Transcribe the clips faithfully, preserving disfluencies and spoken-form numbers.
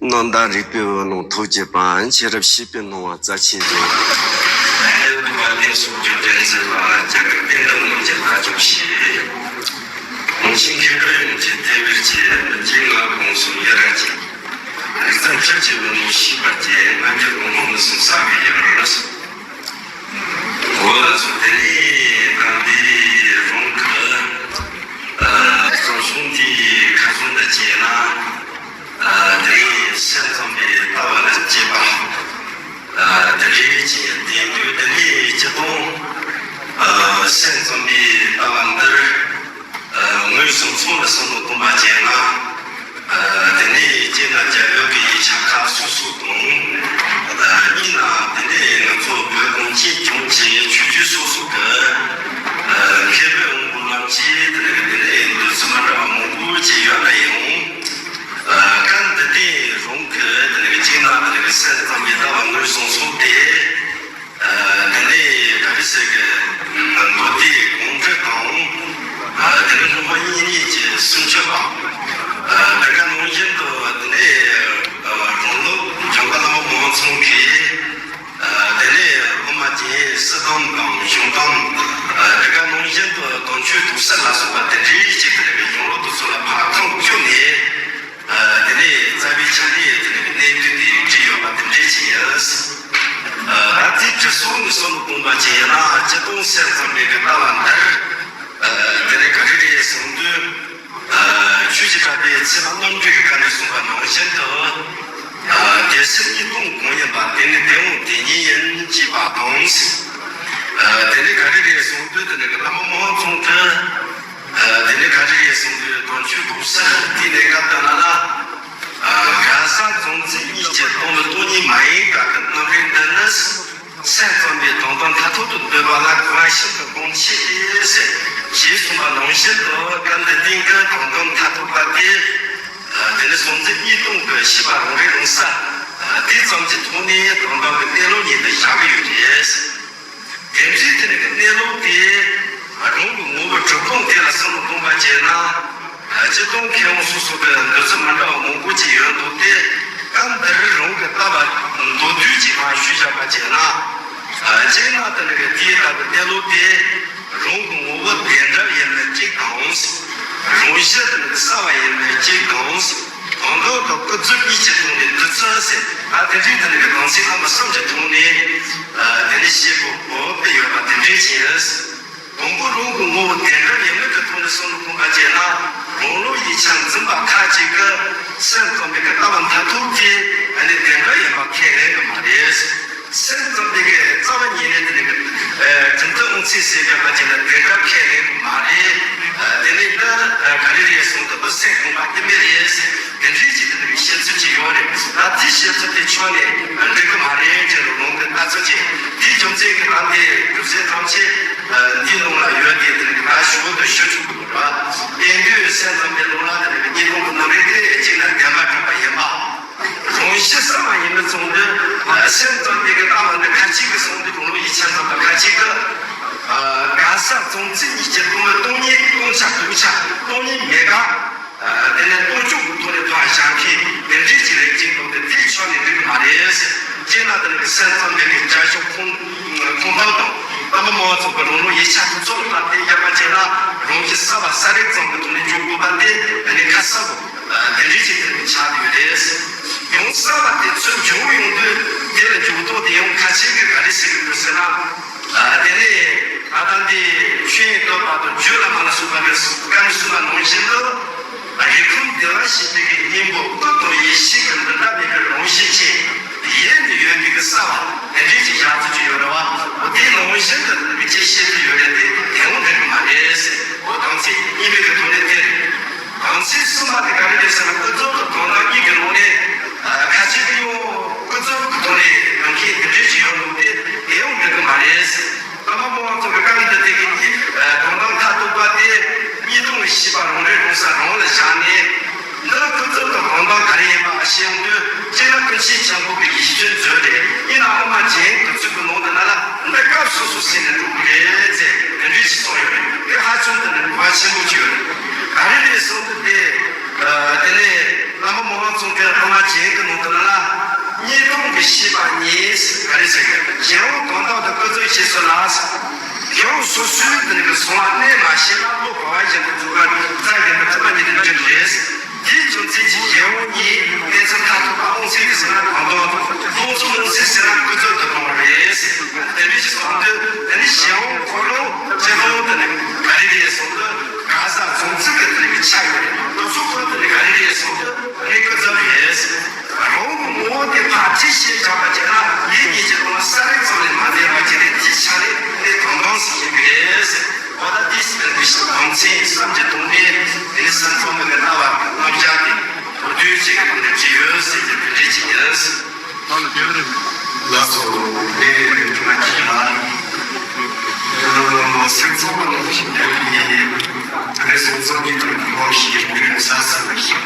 རྣམ་དག་རིག་པའི་འོད་རླུང་ཐོགས་བཅས་པ། ཤེས་རབ་ཤེས་པའི་སྣང་བ་རྩ་ཆེན་ཅན། ཨེ་ལུ་མ་ལེན་སུམ་ཅུ་དྲན་མཛད་པ། རྒྱ་གར་བསྟན་དང་ལུང་གི་ལྷ་ཆོས་ཞེས། ལུང་ཆེན་མཁས་གྲུབ་ཡོངས་ཀྱི་དེ་བེར་གྱི། ལུང་གི་ང་གོང་སུ་ཡི་ར་ཅན། རིག་ཙམ་ཆར་གྱི་འོད་རླུང་ཤེས་པ་སྐྱེ། སྔ་འགྱུར་ལུང་ལུང་མི་གསུང་ས་གི་ཡི་ར་ལ་སོགས། འོ་ལགས་སོ། དེ་ནས་ད་འདི་རང་གི་ཨ་རྩོམ་གཞུང་འདི་ཁ་སང་དང་བཅས་ན། ཨ་དེ་ནས་སེམས་ཙམ་པའི་ལྟ་བ་ལ་དཔྱད་པ། ཨ་དེ་རེད་ཅེས་བསྟན་དུས། དེ་ནས་སྤྱིར་བཏང་ཨ་སེམས་ཙམ་པའི་ལྟ་བ་འདིར། ཨ་ངོས་བཟུང་ཚུལ་ལ་བསམ་བློ་གཏོང་བ་བྱས་ན། ཨ་དེ་ནས་སྤྱིར་ན་རྒྱ་ཡུལ་གྱི་ཡིག་ཆ་ཁག་སོ་སོ་དང་། ཨ་གཉིས་ན་དེ་ནས་ང་ཚོ་བོད་གངས་ཅན་ལྗོངས་ཀྱི་ཆོས་བརྒྱུད་སོ་སོ་གི་ཨ་མཁས་པའི་དབང་པོ་རྣམས་ཀྱིས་དེ་ནས་དེ་ནས་འདོད་ཚུལ་མ་འདྲ་བ་མང་པོ་ཅིག་ཡོད་ན་ཡང་། ཨ་སྐབས་འདི་དུས་རང་གི་དེ་ནས་སྤྱིར་ན་དེ་ནས་སེམས་ཙམ་པའི་ལྟ་བ་ངོས་བཟུང་ཚུལ་དེ། ཨ་དེ་ནས་ག་རེ་ཟེར་གི། མདོ་སྡེའི་དགོངས་འགྲེལ་དང་། ཨ་དེ་ནས་སློབ་དཔོན་དབྱིག་གཉེན་གྱི་སུམ་ཅུ་པ། ཨ་དེ་ག་ནང་བཞིན་དུ་དེ་ནས་ཨ་རང་ལུགས་བྱམས་པ་བླ་མ་མང་ཚང་གིས། ཨ་དེ་ནས་སློབ་མ་རྒྱན་སྲིད་དམ་དང་གཞུང་དམ། ཨ་དེ་ག་ནང་བཞིན་དུ་དམ་ཆོས་དུག་གསེར་ལ་སོགས་པ་དེ་འདྲའི་ཅིག་དེ་ནས་གཞུང་ལུགས་དེ་ཚོ་ལ་ཕར་ཁུངས་བཅོལ་ནས། ཨ་དེ་ནས་རྩ་བའི་ཆ་ནས་དེ་ནས་གནད་དོན་དེ་བྲིས་ཡོད་པ་དེ་འདྲས་ཅིག་ཡིན། ཨ་ད་དེའི་དྲི་སོགས་ནས་བསམ་བློ་གཏོང་བ་ཅིག་ཡིན་ན། སྤྱིར་བཏང་སེམས་ཙམ་པའི་གི་ལྟ་བ་འདིར། ཨ་དེ་ནས་ག་རེ་རེད་གསུངས་དུས། ཨ་ཆོས་ཀྱི་གྲགས་པའི་ཚད་མ་རྣམ་འགྲེལ་གྱི་སྐབས་ནས་གསུངས་པ་ནང་བཞིན་དུ། ཨ་དེ་སྲིད་གཉིས་སྟོང་གང་ཡིན་པ། དེ་ནི་དེ་འོང་དེ་ཉིད་ཡིན། ཅེས་པ་དང་། ཨ་དེ་ནས་ག་རེ་རེད་གསུངས་དུས། དེ་ནས་གི་བླ་མ་མང་ཚང་གིས། ཨ་དེ་ནས་ག་རེ་རེད་གསུངས་དུས། དོན་ཆོས་དུག་གསེར་དེ་ནས་སྐབས་དེ་ན་ལ། ཨ་ག་ས་རྫོང་འཛིན་གཉིས་ཀྱི་སྟོང་ལ་སྟོང་ཉིད་མ་ཡིན་པ་གི་རྣམ་རིག་འདི་ནི། སེམས་ཙམ་པའི་དོན་དམ་མཐར་ཐུག་ཏུ་འདོད་པ་ལ་གོ་བ་ཤིན་ཏུ་གོང་ཆེ་ཟེར་ཞེས་གསུངས་པ་ནང་བཞིན་དུ། སྐབས་འདི་སྟེང་གི་དོན་དམ་མཐར་ཐུག་པ་དེ། ཨ་དེ་ནི་སོང་ཙང་གཉིས་སྟོང་གི་ཤེས་པ་རང་རིག་རང་གསལ། ཨ་དེ་ཙམ་གྱི་ཐོག་ནས་དོན་དམ་གྱི་གནས་ལུགས་ཉིད་དུ་བཞག་གི་ཡོད་རེད། དེ་འདྲའི་དེ་ནི་གནས་ལུགས་དེ་རང་གི་ངོ་བོ་གྲུབ་སྟངས་དེ་ལ་བསམ་བློ་གཏོང་བ་བྱས་ན། ཨ་སྤྱིར་བཏང་མཁས་དབང་སོ་སོ་གི་འདོད་ཚུལ་མི་འདྲ་བ་མང་པོ་ཅིག་ཡོད་འདུག་སྟེ། སྐབས་འདིར་རང་གི་ལྟ་བ་མདོར་བསྡུས་ཅིག་མར་ཞུས་བཞག་པ་བྱས་ན། ཨ་སྤྱིར་ན་དེ་ནི་དེའི་ལྟ་བུའི་གནས་ལུགས་དེ། རང་གི་ངོ་བོ་བདེན་གྲུབ་ཡིན་མིན་གཅིག་དང་། རང་གཞི་དེ་ནི་གསལ་བ་ཡིན་མིན་གཅིག་དང་། དོན་དམ་དང་ཀུན་རྫོབ་གཉིས་ཀྱི་ཐོག་ནས་འདོད་ཚུལ་ཟེར། ཨ་དེ་འདྲའི་དེ་ནི་གི་དོན་ཚན་རྣམ་པ་གསུམ་གྱི་ཐོག་ནས། ཨ་དེ་ནི་བཤད་པ་འོག་ཏུ་ཡོད་པ་དེ་འདྲའི་ཕྱིར། དང་པོ་རང་གི་ངོ་བོ་བདེན་གྲུབ་ཡིན་མིན་གྱི་ཐོག་ནས་བསམ་བློ་གཏོང་བ་བྱས་ན། རང་ལུགས་ཡིག་ཆ་འཛིན་པ་ཁ་ཅིག་གིས་སེམས་ཙམ་པའི་གི་ལྟ་བ་མཐར་ཐུག་དེ་ཨ་ནི་བདེན་གྲུབ་ཡིན་པ་ཁས་ལེན་གྱི་མ་རེད། སེམས་ཙམ་པའི་གི་རྩ་བ་ཉིད་ནས་དེ་ནི་གི་ཨ་ཀུན་རྫོབ་དབང་ཚད་ཟེར་བ་ཅིག་ལ་བདེན་གྲུབ་ཁས་ལེན་གྱི་མ་རེད། ཨ་དེ་ནི་འདི་ཨ་ག་རེ་རེད་གསུངས་དུས། སེམས་ཁོང་པ་སྐྱེ་མེད་རེད། དེ་འདྲའི་ཅིག་དེ་འདྲའི་བཤད་ཚུལ་ཅིག་ཡོད་རེད། ད་དེའི་བཤད་ཚུལ་དེ་ཕྱོགས་ནས་འགྲིག་གི་མ་རེད་ཅེས་རུ་ལུང་གི་ལྟ་ཚུལ་ཅིག་དེའི་རྒྱུ་མཚན་གྱིས་ད་ལྟའི་རྒྱུ་མཚན་ཐམས་ཅད་འདིའི་ནང་ལ་ཡོད་དེ། དེ་ནི་ད་ཞུ་བ་དུ་ཞུ་ཆོག་གི་རེད། དེང་དུས་སེམས་ཙམ་པའི་ལུགས་ལ་དེ་ནི་གཉིས་སྟོང་གི་རྣམ་རིག་དེ་གཅིག་ན་བདེན་པར་གྲུབ་པ་ཡིན་པ། རང་གཞི་གསལ་བ་ཡིན་མིན་གསུངས་དུས། སེམས་ཙམ་པའི་གི་ལྟ་བ་འདི་ཁ་ཅིག་གིས་གསུངས་དུས། རང་ལུགས་ཡིག་ཆ་འཛིན་པ་ཁ་ཅིག་གིས། ག་ས་རྫོང་ཚིག་གཉིས་ཀྱི་སྟོང་ལ་སྟོང་ཉིད་སྟོང་ཆ་དུག་ཆ་སྟོང་ཉིད་མེད་པ། དེ་ནས་སྟོང་ཕྱོགས་ཀྱི་ཐོག་ནས་ཕར་བཞག་མཁན་དེ་འདྲའི་ཅིག་རེད་ཅིག་འདུག་སྟེ། དེའི་ཕྱོགས་ནས་འགྲིག་གི་མ་རེད། སྤྱིར་ན་དེ་ནི་སེམས་ཙམ་པའི་གི་བྱ་སྤྱོད་ཁོང་ཁོང་ཐག་དང་། ལྟ་བ་མང་ཚོགས་ཀྱི་རང་ལུགས་ཡིག་ཆ་དེ་ཚོ་ལ་བལྟས་བཞག་པ་བྱས་ན། རང་གཞི་གསལ་བ་གསལ་རིག་ཙམ་གྱི་ཐོག་ནས་འཇོག་དགོས་པ་དེ་དེ་ནི་ཁ་གསལ་པོ་དེ་འདྲའི་ཅིག་དེ་ནི་ཆགས་ཡོད་རེད། ཡང་གསལ་བ་དེ་ཚུར་འཇོག་ཡོང་དུས། དེ་ལ་འཇུག་ལྡོག་དེ་ཡང་ཁ་ཆེ་གིས་ག་རེ་ཟེར་གི་འདུག་ཟེར་ན། ཨ་དེ་ནས་ཨ་ད་འདི་ཆོས་དབྱིངས་རྟོགས་པ་དང་རྒྱུད་བླ་མ་ལ་སོགས་པ་གི་སྐབས་ནས་གསུངས་པ་ནང་བཞིན་དུ། རིགས་ཁམས་བདེ་བར་གཤེགས་པའི་གི་སྙིང་པོ་ཀུན་ཏུ་ཡེ་ཤེས་ཀྱི་འདི་འདྲ་མེད་པའི་རང་བཞིན་ཅན། ཡེ་ནས་ཡོད་པའི་གི་གསལ་བ་དེ་འདྲའི་ཅིག་བཞག་ཚུལ་ཅིག་ཡོད་རེད་བ། འོ་དེའི་ནང་བཞིན་དུ་དེ་ཅིག་བཤད་ཀྱི་ཡོད་རེད་དེ། དེ་འོང་འགྲིག་གི་མ་རེད་ཟེར། འོ་དམ་ཚིག་གཉིས་པའི་གི་ཐོག་ནས་དེ་རེད། དམ་ཚིག་གསུམ་པ་དེ་ག་རེ་རེད་ཟེར་ན། ཀུན་རྫོབ་དང་དོན་དམ་གཉིས་ཀྱི་ནང་ནས། ཨ་ཁ་ཅིག་གིས་ཡང་ཀུན་རྫོབ་ཀྱི་ཐོག་ནས་ཡོང་མཁན་དེ་འདྲའི་ཅིག་ཡོད་འདུག་སྟེ། དེ་ཡང་འགྲིག་གི་མ་རེད། བླ་མ་མང་ཚོགས་ཀྱི་བཀའ་འདི་དེ་གི་ཉིད་དོན་དམ་མཐར་ཐུག་པ་དེ་གཉིས་སྟོང་གི་ཤེས་པ་རང་རིག་རང་གསལ་རང་ལ་བཞག་ནས། འདི་ལ་ཀུན་རྫོབ་དང་དོན་དམ་ག་རེ་ཡིན་པ་ཤེས་ཡོང་དུས། སྤྱིར་ན་ཀུན་མཁྱེན་ཆེན་པོ་གི་ཡིད་བཞིན་མཛོད་རེད། ཡིན་ནའང་སློབ་མ་རྒྱན་གྱི་ཚུལ་གྱི་ནང་དུ་ན་ལ་འདི་སྐབས་སོ་སོ་ཟིན་ནས་འགྲོ་གི་རེད་ཟེར། དེ་འདྲའི་ཅིག་གསུངས་ཡོད་རེད། དེ་ཧ་ཅང་དེ་ནི་གོ་བ་ཆེན་པོ་ཅིག་ཡོད་རེད། ག་རེ་རེད་གསུངས་དུས་དེ། ཨ་དེ་ནས། བླ་མ་མོ་ལོ་ཙོང་གི་ཨ་མ་རྒྱན་གྱི་ནང་དུ་ལ་ལ། གཉིས་སྟོང་གི་ཤེས་པ་གཉིས་ག་རེ་ཟེར་གི། གཞན་དབང་དོན་དམ་དུ་ཀུན་རྫོབ་ཤེས་སོ་ལ། གཞན་དབང་སོ་སོའི་དེ་ནི་གི་སོང་བ་གནས་མ་ཤེས་ལ་བློ་བབ་པ་བཞིན་དུ་འཇུག་པ་རྩ་བཞིན་དུ་ཐུབ་པ་ཉིད་དུ་འགྲུབ་རེད། དེའི་རྒྱུ་མཚན་གྱིས་གཞན་དབང་གཉིས་གནས་ཚུལ་མཐར་ཐུག་པ་དབང་ཚད་ཀྱི་ཟེར་ན་དོན་དམ་དབང་ཚད་ཟེར་ན་ཀུན་རྫོབ་ཏུ་སྟོང་བ་རེད། དེ་འདྲ་ཞིག་སོང་དུས་དེ་ནི་གཞན་དབང་འཁོར་ལོ་སྤྱི་ལོ་དེ་ནི་ག་རེ་རེད་སོང་དུས་ག་ས་མཚུངས་ཚིག་གི་དེ་ནི་གི་ཆ་ཡོད་རེད། དེ་ཚོ་འཁོར་དེ་ནི་ག་རེ་རེད་སོང་དུས་དེ་ནི་ཀུན་རྫོབ་རེད། རང་གི་ངོ་བོ་དེ་ཕར་ཁྲིད་བྱས་བཞག་པ་བྱས་ན་ཡིད་གཉིས་ཀྱི་སྟོང་བ་ས་རིག་ཙམ་ལས་མ་འདས་པ་བྱས་ཏེ་དེའི་ཆ་ནས་དེ་དོན་དམ་ཞིག་ཡིན་གྱི་རེད། འོ་ད་དེ་ཕྱིར་དེ་ཕྱིར་ལམ་སེང་བསམ་གྱི་དོན་ནི་དེ་ནི་སེམས་ཙམ་མི་གི་ལྟ་བ་རྣམ་གཞག་དེ་མདོར་བསྡུས་ཅིག་གི་སྟེང་ནས་བྲིས་ཡོད་ཟེར་གྱི་དེ་འདྲ་ཅིག་ཡིན། ལགས་སོ། ལས་རིམ་གྱི་མ་ཅིག་ལ། སེམས་ཙམ་པ་ལ་ཞིག་ཡོད་པའི་ང་ཚོའི་སེམས་ཙམ་གྱི་དོན་གྱི་ངོ་ཞིག་ཡོད་ས་ཟེར་བ་ཞིག་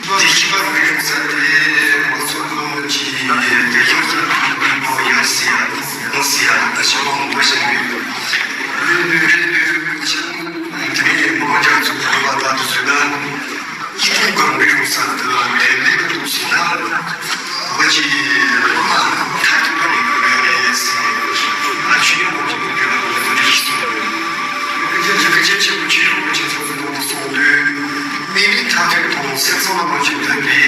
འདུག་དེ་ཤེས་པ་མི་རིགས་ས་དེ་ང་ཚོ་ཀྱི་དེ་ཡོད་ཀྱི་མི་ཡོད་ཟེར་ཡ་ཡོད་ཟེར་ཡ་ད་ཞིག་མང་པོ་ཞིག་ཡོད། ལུས་པའི་རེད་འདུག་ཕྱིན་དེ་ནས་མང་ཇག་ཚོ་གི་ལུས་པ་ལྟ་དུ་བཟོས་ན། ཡིད་དུ་འགུག་པའི་རང་ས་དུ་དེ་ལས་ཀ་འདུག་ཟེར་ན། འོ་ཅི་ལོ་མ་ཐག་ཏུ་ལས་ཀ་ཡོད་རེད་ཟེར། ང་ཆོས་ཡོད་པ་ཅིག་གི་ལས་ཀ་ཡོད་རེད་ཟེར། ཡི་གེ་ཆེན་པོ་ཆོས་ཡོད་པ་ཅིག་ཚོགས་སུ་འདུག་སོང་དུས། གནས་ལུགས་མཐར་ཐུག་དང་སེམས་ཙམ་པ་རང་བཞིན་ལྡན་པའི་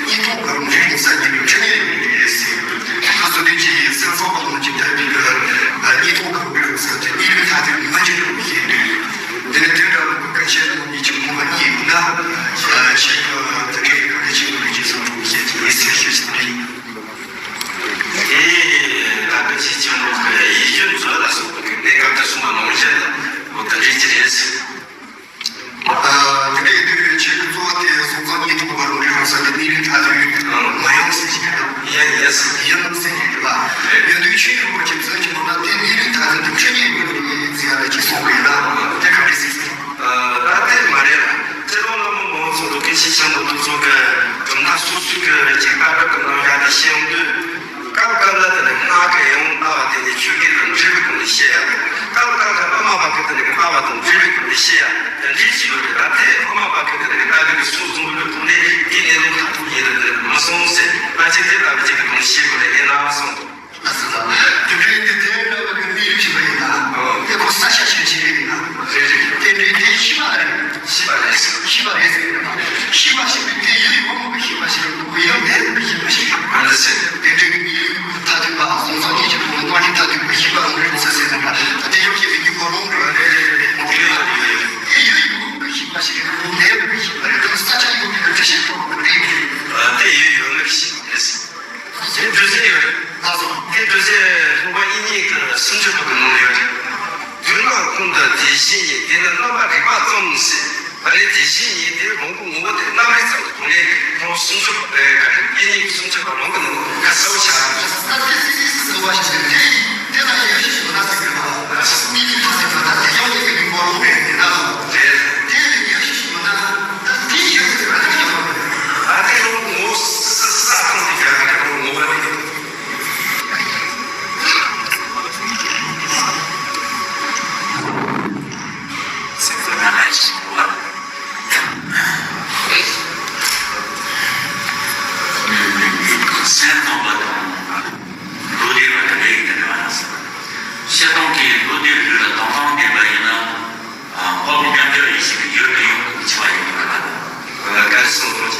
གཉིས་སྟོང་གང་རིག་ས་ཀྱི་ཕྲི་ཉེ་ཡོད་རེད་ཟེར། ད་གཟོད་དེ་ཅི་སེམས་ཙམ་པ་རང་བཞིན་ལྡན་པའི་གཉིས་སྟོང་གང་རིག་ས་དེ་གནས་ལུགས་མཐར་ཐུག་མ་བྱེད་རུང་ཡིན་དུས། དེ་ནི་དེ་འདྲ་བའི་སྐད་ཆ་ནང་ཉིད་ཀྱི་ཁོང་པ་གཉིས་ཡིན་ན། ཆེས་དེ་གའི་ག་གེ་ཆེན་པོའི་རྗེས་སུ་འགྲོ་བའི་ཤེས་ཀྱི་ཡིན་ཟེར་ཤེས་ཀྱི་རེད། དེ་ད་ག་ཅི་ཆེན་པོ་གི་ཡིད་སྐྱོན་མཛོད་ལ་སོགས་པའི་གནས་སྐབས་དེ་གསུངས་པ་ནང་བཞིན་ལ་འོ་དེ་འདྲའི་ཅི་རེད་ཟེར། དེ་འདྲའི་དུས་ཆེད་དུ་གཙོ་བོ་དེ་སོང་ཙང་ཉིད་དུ་བར་རུང་རིང་ས་དེ་གནས་ལུགས་མཐར་ཐུག་མ་ཡོང་ཟེར་གྱི་རེད། ཡིན་ཡིན་ཟེར་གྱི་རེད། ཡིན་ཟེར་གྱི་རེད་པ། ཡིན་དུས་ཆོས་ཡོད་པ་ཅིག་ཚོད་ཀྱི་མ་ན་དེ་གནས་ལུགས་མཐར་ཐུག་དུ་ཆོས་ཉིད་ཡོད་ནི་ཟེར་ཡ་ལ་ཅིག་གསུངས་པ་ཡིན་ན་དེ་ག་རེ་ཟེར་གྱི་རེད། ད་དེ་མ་རེད་ལ། སྤྱི་ནོར་བླ་མ་མང་ཚོགས་འདུ་སྐད་ཆེ་ཆེན་པོ་དེ་ཚོ་གི་གྲུབ་མཐའ་སོ་སོའི་གི་ཅིག་ལྟ་གྲུབ་ཀྱི་རྣམ་གཞག་དེ་བཤད་ཡོང་དུས། སྐབས་སྐབས་ལ་དེ་ནི་སྔགས་ཀྱི་ཡང་ལྟ་བ་དེ་ནི་ཆོས་སྐད་དང་འབྲེལ་བའི་སྒོ་ནས་བཤད་ཡ་དང་། སྐབས་སྐབས་ལ་དབུ་མ་པ་ཀི་དེ་ནི་ལྟ་བ་དང་འབྲེལ་བའི་སྒོ་ནས་བཤད་ཡ་དེ་འདྲའི་ཅིག་ཡོད་རེད། ད་དེ་དབུ་མ་པ་ཀི་དེ་ནི་ལྟ་བའི་གི་སྲོལ་བཟང་པོའི་ཐོག་ནས་དེའི་གནས་ལུགས་མཐར་ཐུག་ཡིན་རེད་མ་སོང་ཟེར། ང་ཚོས་དེ་ལྟ་བུ་ཅིག་གི་དོན་བཤད་དགོས་རེད་ཡིན་ན་གསུངས་འདུག་དེ་འདྲའི་དེ་དེ་འདྲ་བའི་གནས་ལུགས་ཤིག་ཡིན་ན། དེ་ཁོ་ས་ཆ་ཆེན་ཆེ་རེད་ཡིན་ན། རེད་རེད། དེ་འདྲའི་དེ་ཤེས་པ་རེད། ཤེས་པ་རེད། ཤེས་པ་རེད་ཟེར་ན། ཤེས་པ་ཞིག་གི་དེ་ཡུལ་ཡོད་མོད་ཀྱི་ཤེས་པ་ཞིག་རེད། ཡུལ་མེད་མོད་ཀྱི་ཤེས་པ་ཞིག་རེད། ཨ་ནི་ཟེར། དེ་འདྲའི་གནས་ལུགས་མཐར་ཐུག་པ་སོང་ཙང་ཉིད་ཀྱི་ཐོག་ནས་མ་ཤེས་མཐར་ཐུག་པའི་ཤེས་པ་རང་རེད་ཟེར་ཟེར་ན། དེ་ཡོད་ཀྱི་མི་རྒྱུ་གོ་ལོང་རེད། རེད་རེད་རེད། དེ་ཡོད་ཡོད་ཡོད། དེ་ཡུལ་ཡོད་མོད་ཀྱི་ཤེས་པ་ཞིག་རེད། མེད་མོད་ཀྱི་ཤེས་པ་རེད། དེ་ས་ཆ་ཡོད་ཀྱི་འདུ་ཤེས་ཐོག་ནས་རེད། དེ་ཡུལ་ཡོད་མོད་ཀྱི་ཤེས་པ་རེད། དེ་འདུ་བྱེད་ཡོད་རེད། ལགས་སོ། དེ་འདུ་བྱེད་ལྷུག་པ་དབྱིག་གཉེན་གྱི་སུམ་ཅུ་པ་གི་ནང་ལ་ཡོད་རེད། དུས་ནམ་གང་དུ་དེ་བཞིན་ཉིད་དེ་ནི་རྣམ་པར་རིག་པ་ཙམ་ཟེར། ད་ནི་དེ་བཞིན་ཉིད་དེ་རང་གི་ངོ་བོ་དེ་རྣམ་རིག་ཙམ་དུ་གོ་ནས་ཁོང་སུམ་ཅུ་པ་དབྱིག་གཉེན་གྱི་སུམ་ཅུ་པ་རང་གི་ནང་ཁ་གསལ་པོ་ཆགས། ད་དེ་སྲིད་སྲིད་སྲིད་སྲིད་བ་ཞིག་དེ་དེ་ལ་ཡོད་ཞིག་ཞིག་ན་ཟེར་གི་རེད་པ། སྲིད་སྲིད་ད་དེ་ཡང་ཡོད་ཀྱི་མི་འགོར་ལོང་རེད་ན། རེད། དེ་ལ་ཡོད་ཞིག་ཞིག་ན། ད་དེ་ཡོད་ཟེར་བ་དེ་ཡོད་མ་རེད། ད་དེ་རང་ངོ་ས་ས་ཁོང་དེ་རྒྱ་གར་རང་ངོ་བ་དེ། སེམས་ཙམ་པ་དང་མདོ་སྡེ་པ་དེ་འདྲ་ཡིན་དེ་འདྲ་བ་ན། བཤད་སྟངས་ཀྱིས་མདོ་སྡེ་རིགས་ལ་དོན་དམ་བདེན་པ་ཡིན་ན། འཕགས་པའི་མཉམ་གཞག་ཡེ་ཤེས་ཀྱི་ཡུལ་དུ་ཡོང་དགོས་པའི་ཆེ་བ་ཡོད་པ་རེད་པ། ག་རེ་གསུངས་སོང་།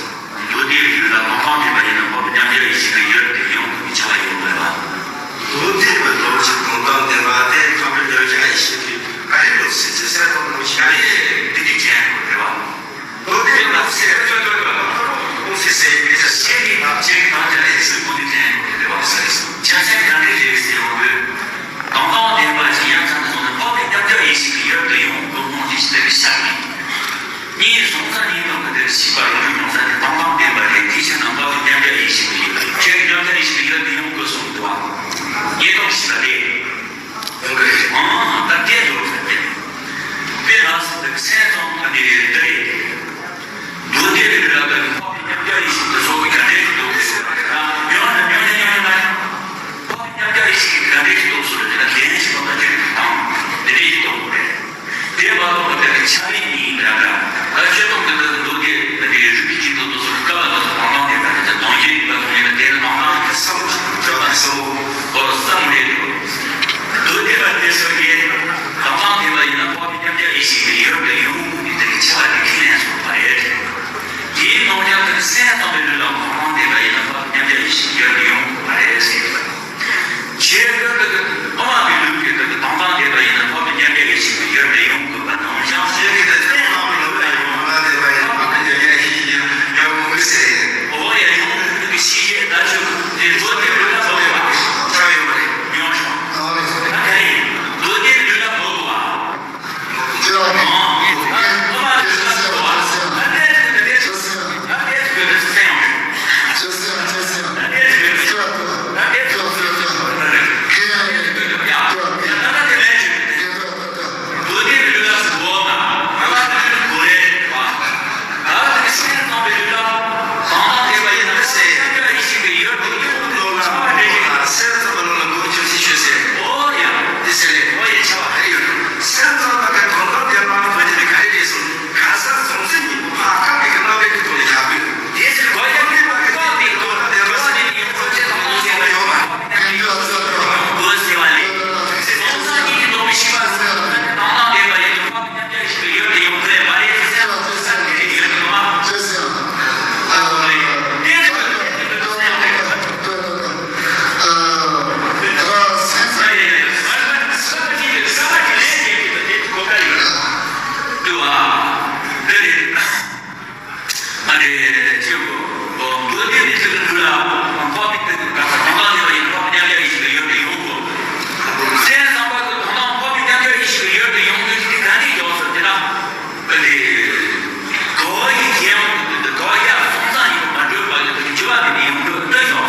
མདོ་སྡེ་རིགས་ལ་དོན་དམ་བདེན་པ་ཡིན་ན་འཕགས་པའི་མཉམ་གཞག་ཡེ་ཤེས་ཀྱི་ཡུལ་དུ་ཡོང་དགོས་པའི་ཆེ་བ་ཡོད་པ་རེད་པ། མདོ་སྡེ་པའི་ལོག་ཅིག་དོན་དམ་བདེན་པ་དེ་འཕགས་པའི་མཉམ་གཞག་ཡེ་ཤེས་ཀྱི་ག་རེ་ལོག་ཟེར་ཅི་ཟེར་དང་ལོག་ཤ་རེ་འདི་འདི་ཅན་རེད་པ། མདོ་སྡེ་པ་ཚེ་ཚོད་ཚོད་ཚོད་ལ་ཁོང་ཚེ་ཟེར་གྱི་ཚེ་ཤེས་ནི་དང་ཅན་གྱི་དང་ཅ་ལས་ཚུལ་ཁོང་ནི་ཅན་རེད་པ། ཆ་ཤས་གང་རེ་རེད་ཟེར་བ་བོད། དང་ཐོག་བདེན་པ་ཅི་ཡང་ཚང་སོང་ན་འཕགས་པའི་མཉམ་གཞག་ཡེ་ཤེས་ཀྱི་ཡུལ་དུ་ཡོང་དགོས་མོད་ཅེས་བཤད་པའི་ཤ་ནི། གཉིས་སོང་ཙང་གཉིས་དང་གི་དེར་ཤེས་པ་རང་རིག་ཡོང་ས་དེ་དང་ཐོག་བདེན་པ་རེད། དེའི་ཕྱིར་ན་འཕགས་པའི་མཉམ་གཞག་ཡེ་ཤེས་ཀྱི་ཡུལ་ཁྱེད་ཀྱི་མཉམ་གཞག་ཡེ་ཤེས་ཀྱི་ཡུལ་དུ་ཡོང་དགོས་གསུངས་འདུག་པ། གཉིས་དང་ཤེས་པ་དེ། ཡོང་གི་རེད། ཨང་ད་དེ་འགྲོ་ཟེར་ཏེ། དཔེ་ལ་སོགས་པའི་མཚན་ཙམ་ཕ་ནི་འདི་རེད། མདོ་སྡེ་རིགས་ལ་ སེམས་ཙམ་པའི་ལུས་ལ་གང་བདེ་བ་ཡིན་ན་མཉམ་པར་ཡེ་ཤེས་ཡོད་དུ་ཡོང་དགོས་པ་རེད་ཟེར་གྱི་ཡོད་པ་རེད། ཆོས་སྐད་དུ་ཨ་མ་གི་ལུས་ཀྱི་དུ་དང་དང་བདེ་བ་ཡིན་ན་ཐོབ་པའི་མཉམ་པའི་ཡེ་ཤེས་ཀྱི་ཡོད་དུ་ཡོང་དགོས་པ་ནང་བཞིན་ཆོས་ཀྱི་དུ་སེམས་ཙམ་པའི་ལུས་ལ་ཡང་མ་བདེ་བ་ཡིན་ན་ཐོབ་པའི་མཉམ་པའི་ཡེ་ཤེས་ཀྱི་ཡོད་དགོས་ཟེར། འོ་ཡ་ཡོང་དུ་གི་ཤེས་བྱའི་བརྡ་ཆོས་དེ་མདོ་སྡེ་ལུས་ལ་བབས་པ་ཆགས་ཡོད་པ་རེད། ཉོན་ཤོག་ད་ག་རེ་མདོ་སྡེ་ལུས་ལ་བབས་པ། ག་ས་གཟུང་འཛིན་གཉིས་པོ་ཕར་ཁ་གི་རྣམ་པའི་གི་ཐོག་ནས་བཞག་དགོས། དེ་ཕྱིར་གོ་ཡང་གི་ཐོག་ནས་ཐོག་ནས་ཡོད་པ་ཡོད་པ་ཡོད་པ་ཡོད་པ་ཟེར་བ་ལས། སོང་ཙང་གཉིས་ཀྱི་སྟོང་པའི་ཤེས་པ་ཟེར་བ་ནི་དང་དང་ལྡན་པ་ཡིན་དུ་ཕ་མ་མཉམ་གཞག་ཡོད་དེ་ཡོང་གི་མ་རེད་ཟེར་བ་ཙམ་གྱིས་ཡོད་དུ་མ། ཨ་ནི་དེ་ཚོ་དེ་ཚོ་ཟེར་ཡང་གི། ཨ་ནི། གོ་ཡི་རྒྱལ་བ་དེ་གོ་ཡ་སོང་ཙང་ཡིན་པ་མ་གྲུབ་པ་ཡོད་དེ་འགྱུར་བ་དེ་ནི་ཡོང་འགྲོ་ལྟ་ཞོག་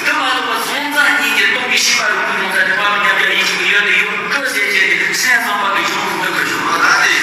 དེ་མ་གཏོགས་པ་སོང་ཙང་ཉིད་ཀྱི་སྟོང་པའི་ཤེས་པ་རུ་ཀུན་ཡོང་ས་དེ་པ་མི་མཉམ་པའི་ཡིད་ཀྱི་ཡོད་དེ་ཡོད་འགྲོ་ཟེར་བྱས་ཏེ་སེམས་ཙམ་པ་གི་གཞུང་ཀུན་ཏུ་གི་གཞུང་མ་ད་དེ་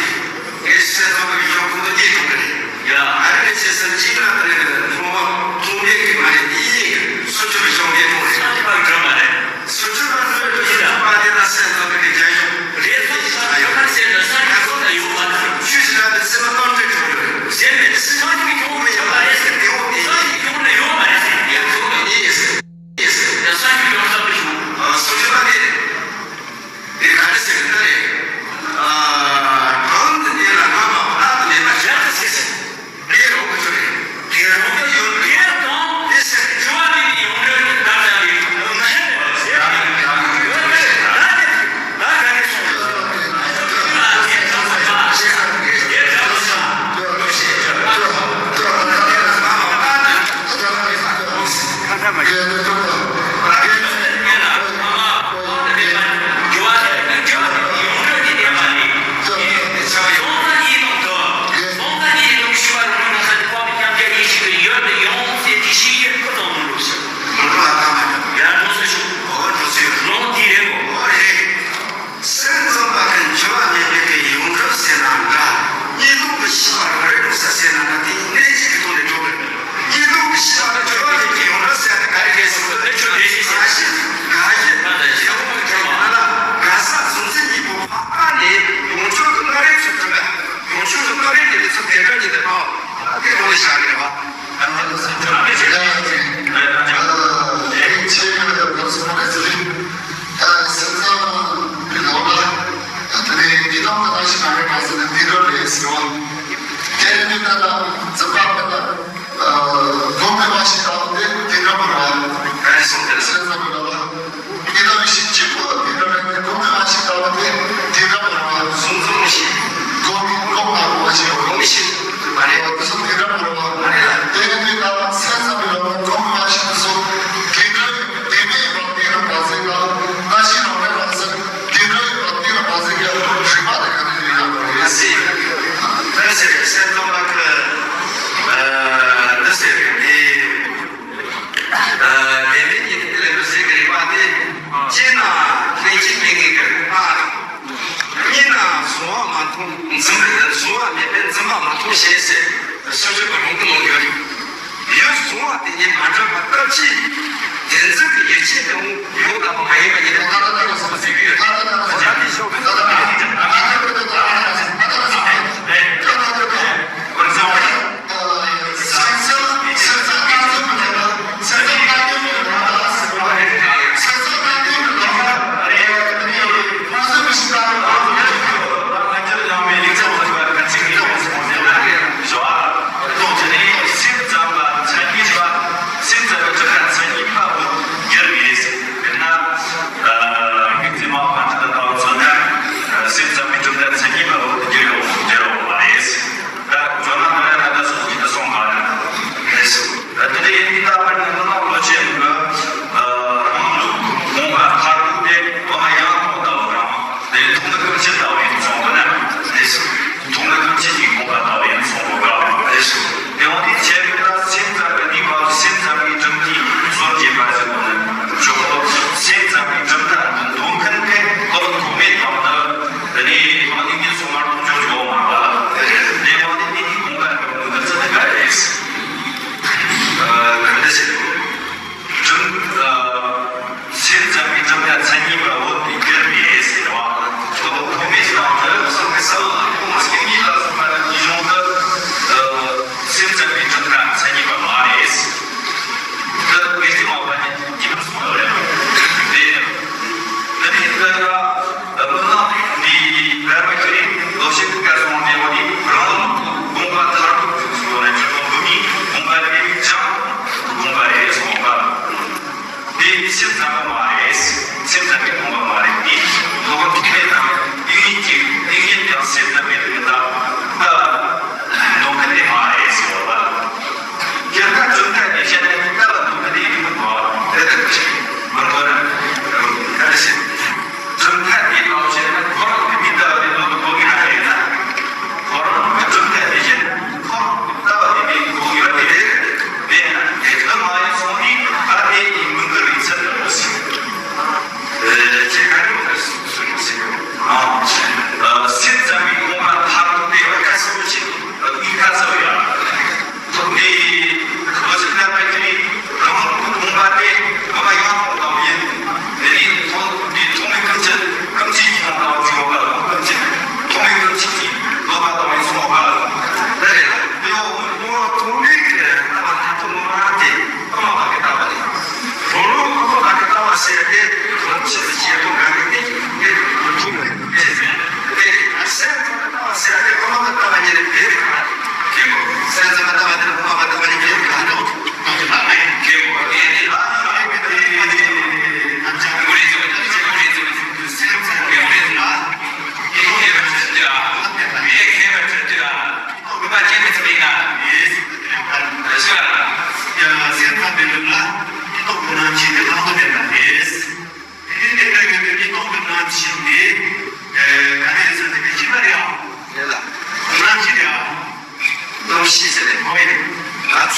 ངས་སེམས་ཙམ་པ་གི་གཞུང་ཀུན་ཏུ་གཉིས་གཏོང་གི་རེད། ཡ་ཨ་རི་ནས་བྱས་སེམས་ཅིག་ལ་དེ་ནས་མཐོང་བ་མཐོང་མེད་ཀྱི་མ་རེད། དེ་ཡིན་གི་སོ་སོ་གི་གཞུང་གི་མཐོང་རེད། སེམས་ཙམ་པ་གི་གྲོལ་མ་རེད། སོ་སོ་ལ་ནོར་དུ་ཡིན་པ་དེ་ལ་སེམས་ཙམ་པའི་རྒྱ་གཞུང་རེད། སོ་སོ་ལ་ཡོད་པར་ཟེར་ན་སངས་རྒྱས་སོ་སོ་ལ་ཡོད་པ་དང་། ཆོས་ཞིག་ལ་ནི་སེམས་ལ་རྣམ་འགྲེལ་བྱུང་ཡོད་རེད། ཟེར་མེད་དེ་སངས་རྒྱས་ཀྱི་གཞུང་མི་ཡོད་པ་རེད་ཟེར། དེ་འོ་དེ་སངས་རྒྱས་ཀྱི་གཞུང་ལ་ཡོད་མ་རེད་ཟེར། དེ་ཚོ་ནི་ཡིན་ཟེར། ཡིན་ཟེར། ད་སངས་རྒྱས་ཀྱི་གཞུང་ལ་ཡོད་པ་རེད། སོ་སོ་ལ་དེ་དེ་ག་རེ་ཟེར་ན་རེད། གང་དུ་གནས་ལ་སྔ་མ་བར་དུ་མེད་པ་ཞལ་དུ་གསལ་ཟེར། དེ་རོགས་ཀྱི་ཚུལ་རེད། དེ་རོགས་ཀྱི་ཡོད་དེ་དང་དེ་ཟེར་ནས་འགྱུར་བ་མེད་པའི་ཡོངས་གྲོལ་གྱི་བདག་ཅག་གི་ཡོད་ན་ཧེ་ཟེར་ཡོད་ན་ད་དེ་ད་ག་ནས་སོང་། སེམས་ཙམ་པ་གི་འགྱུར་བ་མེད་པའི་གི་ཡོངས་གྲོལ་ཟེར་ན་འདྲ། གཉིས་སྟོང་གི་ཤེས་པ་རང་རེ་རང་ས་ཟེར་ན་འདྲ། དེ་གནད་གཅིག་གི་ཐོག་ནས་འགྲོ་གི། གཉིས་སྟོང་གི་ཤེས་པ་དང་འགྱུར་བ་མེད་པའི་ཡོངས་གྲོལ་ཟེར་ན་ག་རེ་རེད་ཟེར་ན། འགའ་ཞིག་འགའ་ཞིག་རྒྱལ་པོ་གི་ཁྱད་པར་ལ་ག་ས་གཟུང་འཛིན་གཉིས་པོ་ཕར་ནས་ཡོངས་གྲོལ་གྱི་སྣ་རེ་ཚུར་གྲུབ་པ། ཡོངས་གྲོལ་གྱི་སྣ་རེ་དེ་ནས་ཚུར་དེ་འདྲ་ཉིད་དུ་སྣང་བ་དེ་ཐོག་ནས་བཞག་གི་རེད་བ། དེ་འདྲ་ཡོད་པ་དེ་ལ་མ་ཟད་ཀྱང་རིག་པ་དེ་ག་ནས་ཡོང་བ་རེད། ཨ་ཟེར། ད་ཟེར་སེམས་ཙམ་པ་གི་འདི་ཟེར་རེད་དེ། དེ་མིན་གྱི་དེ་ལས་མི་ཟེར་གི་རིག་པ་དེ་སྤྱིར་ན་ལྷན་སྐྱེས་མི་དངོས་ཀྱི་རིག་པ་དང་། གཉིས་ན་གཟུང་བ་མ་མཐོང་འཛིན་པ་གཟུང་བ་མེད་པས་འཛིན་པ་མ་མཐོང་ཞེས་ཟེར། སོ་སོའི་གི་ལུང་གི་ནང་ཡོད་རེད། ཡུལ་གཟུང་བ་དེ་ཉིད་མ་གྲུབ་པ་སྟོབས་ཀྱིས་བདེན་འཛིན་གྱི་ཡུལ་ཅན་དུ་ཡོངས་དག་པ་མ་ཡིན་པ་ཉིད་ལ་ད་ལྟ་ལྟ་བ་བསམ་པ་ཟེར་གྱི་ཡོད་རེད། ད་ལྟ་ལྟ་བ་ཟེར་གྱི་ཡོད་རེད།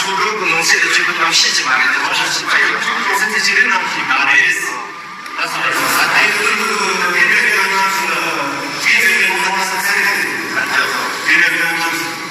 ཚོགས་སྒྲུབ་ཀྱི་ནང་གསེས་ལ་བཅུ་དགུ་གཏམ་བཤད་ཀྱི་མ་རེད་དེ་ལོ་ཤོག་ཅིག་ཕ་ཡོད་ཚོགས་སེམས་ཀྱི་ཅི་རིགས་ནང་གི་མ་རེད། ད་སོ་ར་ད་དེ་ཀུན་ཏུ་དེ་འདྲའི་ཡོད་ན་སུ་ལ་དེ་འདྲའི་ཡོད་ན་སུ་ཚེ་རིང་དེ་འདྲའི་ཡོད་ན་སུ།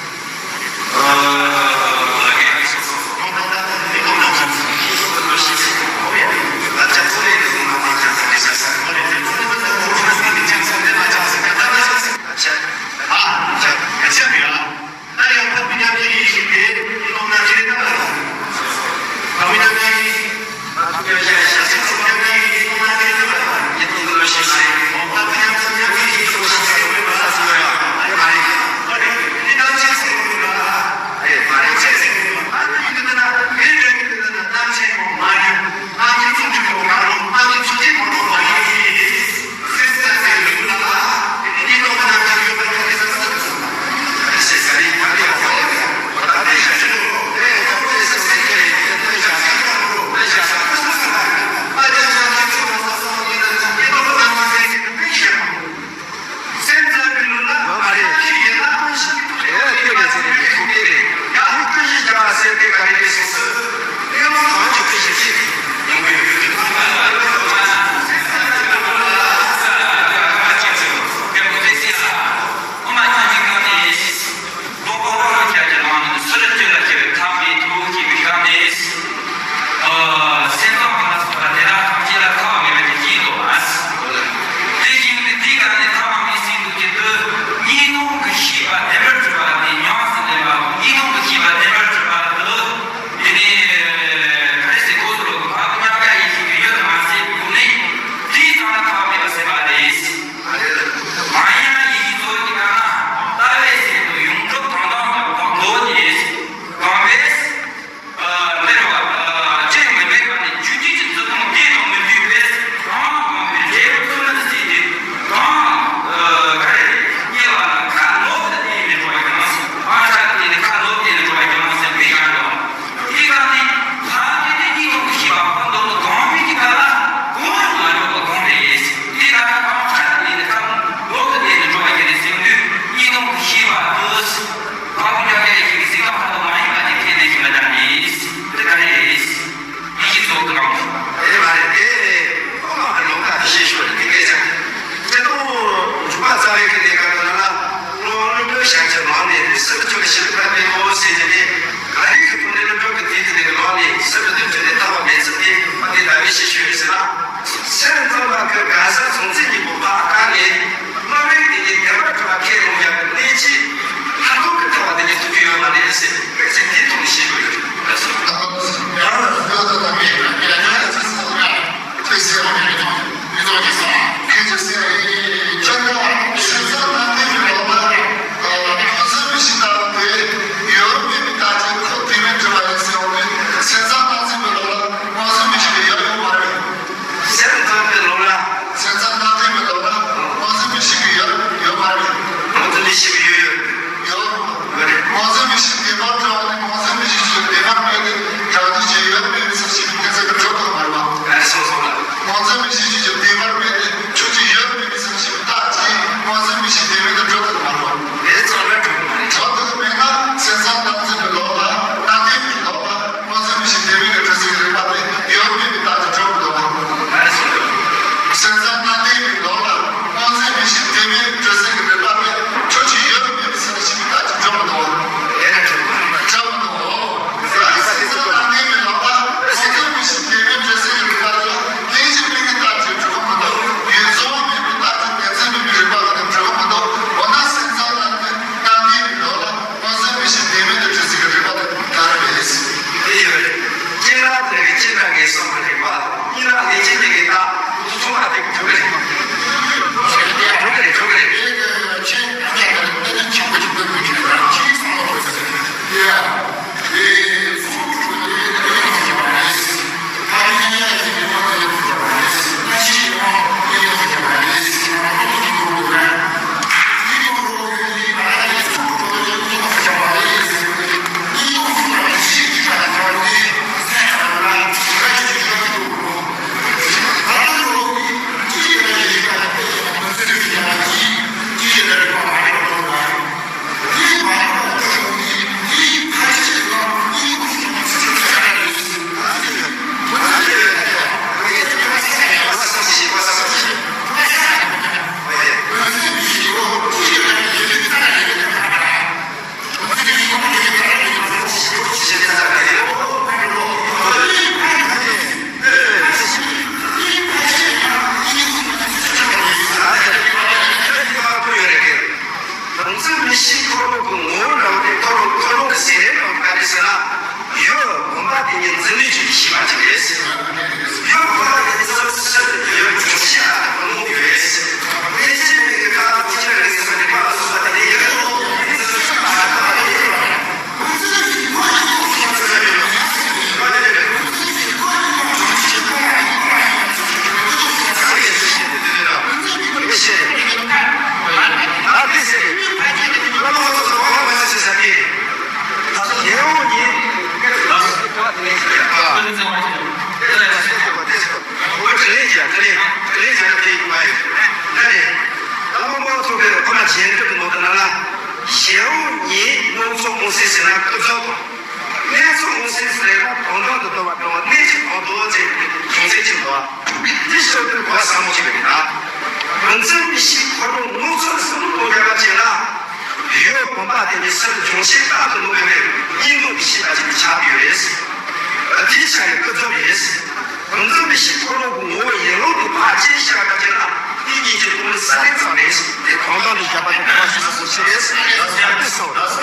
དེ་ཉིད་འཛིན་ནུས་ཀྱི་ཤེས་པ་ཅིག་རེད། ཡོད་པ་ལ་ཡིན་ཙམ་ཕྱིར་ཡོད་པའི་གཞི་ལ་དོན་སློང་ཡོད། དེ་ཕྱིར་མི་དགེ་བ་ཕྱིར་རིགས་སུ་རིག་པ་ལ་སོགས་པ་དེ་ཡོད་དོ། ཨ་དེ་ཟེར། བླ་མ་ལ་སོགས་པ་མ་ཟེར་ཟེར་ཏེ། ཞེ་འོ་ཉིད། ཨ། དེ་ལས་ཀྱང་དེ་ལས་དེ་ལས་ཀྱང་དེ་མ་ཡིན། ད་ནི། བླ་མ་མང་ཚོགས་པས་ཁོ་ན་རྗེས་འགྲོ་གི་ནང་དུ་ན་ལ། ཞེ་འོ་ཉིད་སྣང་ཚོར་མངོན་གསལ་ཟེར་ན་ཀུན་རྫོབ་དང་། གནས་ཚུལ་མངོན་གསལ་ཟེར་ན་དོན་དམ་དུ་རྟོགས་པ་དང་གནས་ཀྱི་དོན་དུ་བྱེད་པའི་སྦྱོང་ཚན་གཅིག་ལ། འདི་ཕྱོགས་ཀྱི་གོ་བ་ཟབ་མོ་ཅིག་ཡོད་པས་ན། འོན་ཀྱང་མི་ཤེས་འཁོར་ལོ་སྣང་ཚུལ་གསུམ་དུ་བརྒྱབ་པ་བྱས་ན། ཡུལ་བུམ་པ་དེ་ནི་སུ་སྦྱོང་བྱེད་རྟག་ཏུ་ནོར་བའི་གཉིས་འདུས་ཀྱི་ཤེས་པ་ཅིག་ཏུ་ཆགས་ཡོད་རེད། དེའི་ཆ་ནས་ཀུན་རྫོབ་ཡིན། འོན་ཀྱང་མི་ཤེས་འཁོར་ལོ་གི་ངོ་བོ་ཡེ་ལོང་དུ་ཕར་ཕྱིན་ཤེས་པ་ལྟར་བྱས་ན་དེ་གཉིས་ཀྱི་དོན་ས་ལེ་ཙམ་རེད། དེ་གང་དང་དུ་བཞག་པ་དེ་གང་ཞིག་ལ་སོགས་ཤེས་རེད། དེ་སོགས།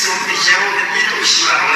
གསུངས་པའི་ཞལ་འོང་དུ་མི་རྟོག་ཞི་བ་རང་